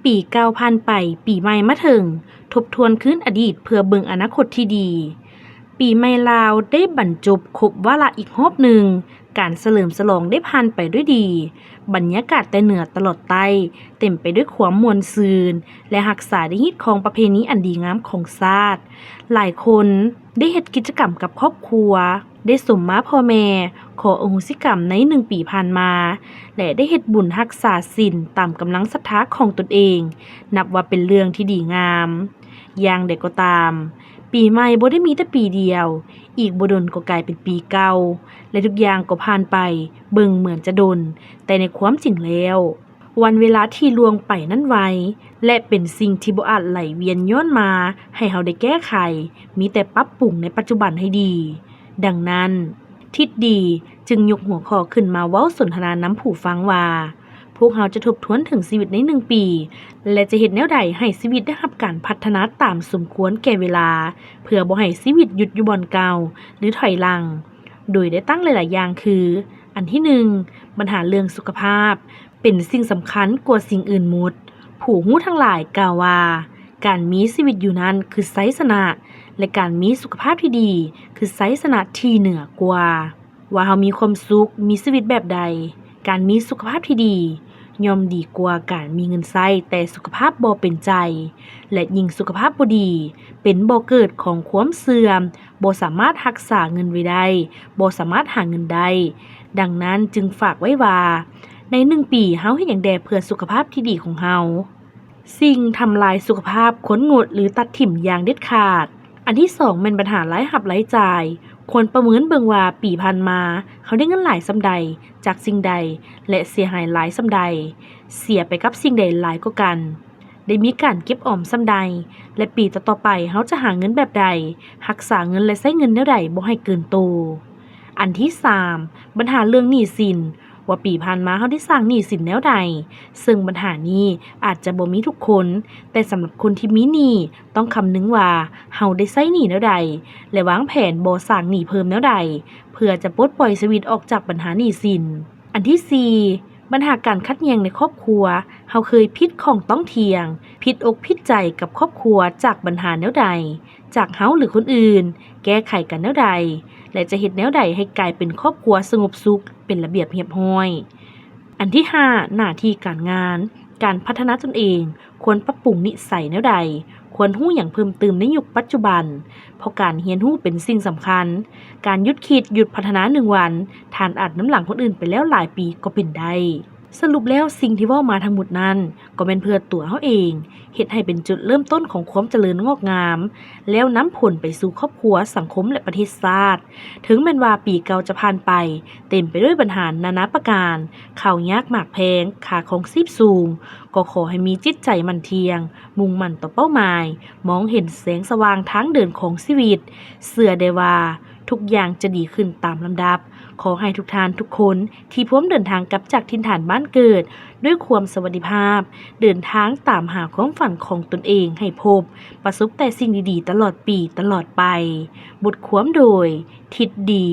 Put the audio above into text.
ປີເກົ່າຜ່ານໄປ, ປີໃໝ່ມາເຖິງ, ທົບທວນຄືນອະດີດເພື່ອເບິ່ງອະນາຄົດທີ່ດີ. ປີໃໝ່ລາວໄດ້ບັນຈົບຄົບວາລະອີກຮອບໜຶ່ງ, ການສະເຫຼີມສະຫຼອງໄດ້ຜ່ານໄປດ້ວຍດີ. ບັນຍາກາດແຕ່ເໜືອຕະຫຼອດໃຕ້ ເຕັມໄປດ້ວຍຄວາມມ່ວນຊື່ນ ແລະ ຮັກສາໄດ້ຮີດຄອງປະເພນີອັນດີງາມຂອງຊາດ. ຫຼາຍຄົນໄດ້ເຮັດກິດຈະກຳກັບຄອບຄົວ, ໄດ້ສົມມາພໍ່ແມ່, ຂໍອະໂຫສິກຳໃນໜຶ່ງປີຜ່ານມາ ແລະ ໄດ້ເຮັດບຸນຮັກສາສິນຕາມກຳລັງສັດທາຂອງຕົນເອງ, ນັບວ່າເປັນເລື່ອງທີ່ດີງາມ. ຢ່າງໃດກໍຕາມ, ປີໃໝ່ບໍ່ໄດ້ມີແຕ່ປີດຽວ, ອີກບໍ່ດົນກໍກາຍເປັນປີເກົ່າ ແລະ ທຸກຢ່າງກໍຜ່ານໄປເບິ່ງເໝືອນຈະດົນ, ແຕ່ໃນຄວາມຈິງແລ້ວ, ວັນເວລາທີ່ລ່ວງໄປນັ້ນໄວ ແລະ ເປັນສິ່ງທີ່ບໍ່ອາດໄຫຼວຽນຍ້ອນມາໃຫ້ເຮົາໄດ້ແກ້ໄຂ, ມີແຕ່ປັບປຸງໃນປັດຈຸບັນໃຫ້ດີ. ດັ່ງນັ້ນ, ທິດດີຈຶ່ງຍົກຫົວຂໍ້ຂຶ້ນມາເວົ້າສົນທະນານຳຜູ້ຟັງວ່າ, ພວກເຮົາຈະທົບທວນເຖິງຊີວິດໃນໜຶ່ງປີ ແລະ ຈະເຮັດແນວໃດໃຫ້ຊີວິດໄດ້ຮັບການພັດທະນາຕາມສົມຄວນແກ່ເວລາ ເພື່ອບໍ່ໃຫ້ຊີວິດຢຸດຢູ່ບ່ອນເກົ່າ ຫຼື ຖອຍຫຼັງ, ໂດຍໄດ້ຕັ້ງຫຼາຍໆຢ່າງຄື, ອັນທີໜຶ່ງ, ບັນຫາເລື່ອງສຸຂະພາບ ເປັນສິ່ງສຳຄັນກວ່າສິ່ງອື່ນໝົດ. ຜູ້ຮູ້ທັງຫຼາຍກ່າວວ່າ, ການມີຊີວິດຢູ່ນັ້ນຄືໄຊຊະນະ ແລະ ການມີສຸຂະພາບທີ່ດີຄືໄຊຊະນະທີ່ເໜືອກວ່າ. ວ່າເຮົາມີຄວາມສຸກ, ມີຊີວິດແບບໃດ, ການມີສຸຂະພາບທີ່ດີ ຍ່ອມດີກວ່າການມີເງິນໃຊ້ ແຕ່ສຸຂະພາບບໍ່ເປັນໃຈ ແລະ ຍິ່ງສຸຂະພາບບໍ່ດີ ເປັນບໍ່ເກີດຂອງຄວາມເສື່ອມ, ບໍ່ສາມາດຮັກສາເງິນໄວ້ໄດ້, ບໍ່ສາມາດຫາເງິນໄດ້. ດັ່ງນັ້ນຈຶ່ງຝາກໄວ້ວ່າ, ໃນໜຶ່ງປີເຮົາເຮັດຫຍັງແດ່ເພື່ອສຸຂະພາບທີ່ດີຂອງເຮົາ? ສິ່ງທຳລາຍສຸຂະພາບຄວນງົດ ຫຼື ຕັດຖິ້ມຢ່າງເດັດຂາດ. ອັນທີສອງ ແມ່ນບັນຫາລາຍຮັບລາຍຈ່າຍ. ຄວນປະເມີນເບິ່ງວ່າປີຜ່ານມາເຮົາໄດ້ເງິນຫຼາຍສ່ຳໃດ ຈາກສິ່ງໃດ ແລະ ເສຍຫາຍຫຼາຍສ່ຳໃດ, ເສຍໄປກັບສິ່ງໃດຫຼາຍກວ່າກັນ, ໄດ້ມີການເກັບອອມສ່ຳໃດ ແລະ ປີຕໍ່ໆໄປເຮົາຈະຫາເງິນແບບໃດ, ຮັກສາເງິນ ແລະ ໃຊ້ເງິນແນວໃດບໍ່ໃຫ້ເກີນໂຕ. ອັນທີສາມ ບັນຫາເລື່ອງໜີ້ສິນ. ວ່າປີຜ່ານມາເຮົາໄດ້ສ້າງໜີ້ສິນແນວໃດ, ເຊິ່ງບັນຫານີ້ອາດຈະບໍ່ມີທຸກຄົນ, ແຕ່ສຳລັບຄົນທີ່ມີໜີ້ ຕ້ອງຄຳນຶງວ່າເຮົາໄດ້ໃຊ້ໜີ້ແນວໃດ ແລະ ວາງແຜນບໍ່ສ້າງໜີ້ເພີ່ມແນວໃດ ເພື່ອຈະປົດປ່ອຍຊີວິດອອກຈາກບັນຫາໜີ້ສິນ. ອັນທີສີ່ ບັນຫາການຂັດແຍ່ງໃນຄອບຄົວ. ເຮົາເຄີຍຜິດຂ້ອງຕ້ອງທ່ຽງ, ຜິດອົກຜິດໃຈກັບຄອບຄົວຈາກບັນຫາແນວໃດ? ຈາກເຮົາ ຫຼື ຄົນອື່ນ, ແກ້ໄຂກັນແນວໃດ ແລະ ຈະເຮັດແນວໃດໃຫ້ກາຍເປັນຄອບຄົວສະຫງົບສຸກ, ເປັນລະບຽບຮຽບຮ້ອຍ. ອັນທີຫ້າ ໜ້າທີ່ການງານ, ການພັດທະນາຕົນເອງ, ຄວນປັບປຸງນິໄສແນວໃດ, ຄວນຮູ້ຫຍັງເພີ່ມຕື່ມໃນຍຸກປັດຈຸບັນ, ເພາະການຮຽນຮູ້ເປັນສິ່ງສຳຄັນ. ການຢຸດຄິດ, ຢຸດພັດທະນາໜຶ່ງວັນ, ທ່ານອາດນຳຫຼັງຄົນອື່ນໄປແລ້ວຫຼາຍປີກໍເປັນໄດ້. ສະຫຼຸບແລ້ວ, ສິ່ງທີ່ເວົ້າມາທັງໝົດນັ້ນ ກໍແມ່ນເພື່ອຕົວເຮົາເອງ, ເຮັດໃຫ້ເປັນຈຸດເລີ່ມຕົ້ນຂອງຄວາມຈະເລີນງອກງາມ, ແລ້ວນຳຜົນໄປສູ່ຄອບຄົວ, ສັງຄົມ ແລະ ປະເທດຊາດ. ເຖິງແມ່ນວ່າປີເກົ່າຈະຜ່ານໄປ, ເຕັມໄປດ້ວຍບັນຫານານາປະການ, ເຂົ້າຍາກໝາກແພງ, ຄ່າຄອງຊີບສູງ, ກໍຂໍໃຫ້ມີຈິດໃຈໝັ້ນທ່ຽງ, ມຸ່ງໝັ້ນຕໍ່ເປົ້າໝາຍ, ມອງເຫັນແສງສະຫວ່າງທາງເດີນຂອງຊີວິດ. ເຊື່ອໄດ້ວ່າ ທຸກຢ່າງຈະດີຂຶ້ນຕາມລຳດັບ. ຂໍໃຫ້ທຸກທ່ານທຸກຄົນທີ່ພວມເດີນທາງກັບຈາກຖິ່ນຖານບ້ານເກີດດ້ວຍຄວາມສະຫວັດດີພາບ, ເດີນທາງຕາມຫາຄວາມຝັນຂອງຕົນເອງໃຫ້ພົບ, ປະສົບແຕ່ສິ່ງດີໆຕະຫຼອດປີຕະຫຼອດໄປ. ບົດຄວາມໂດຍ ທິດດີ.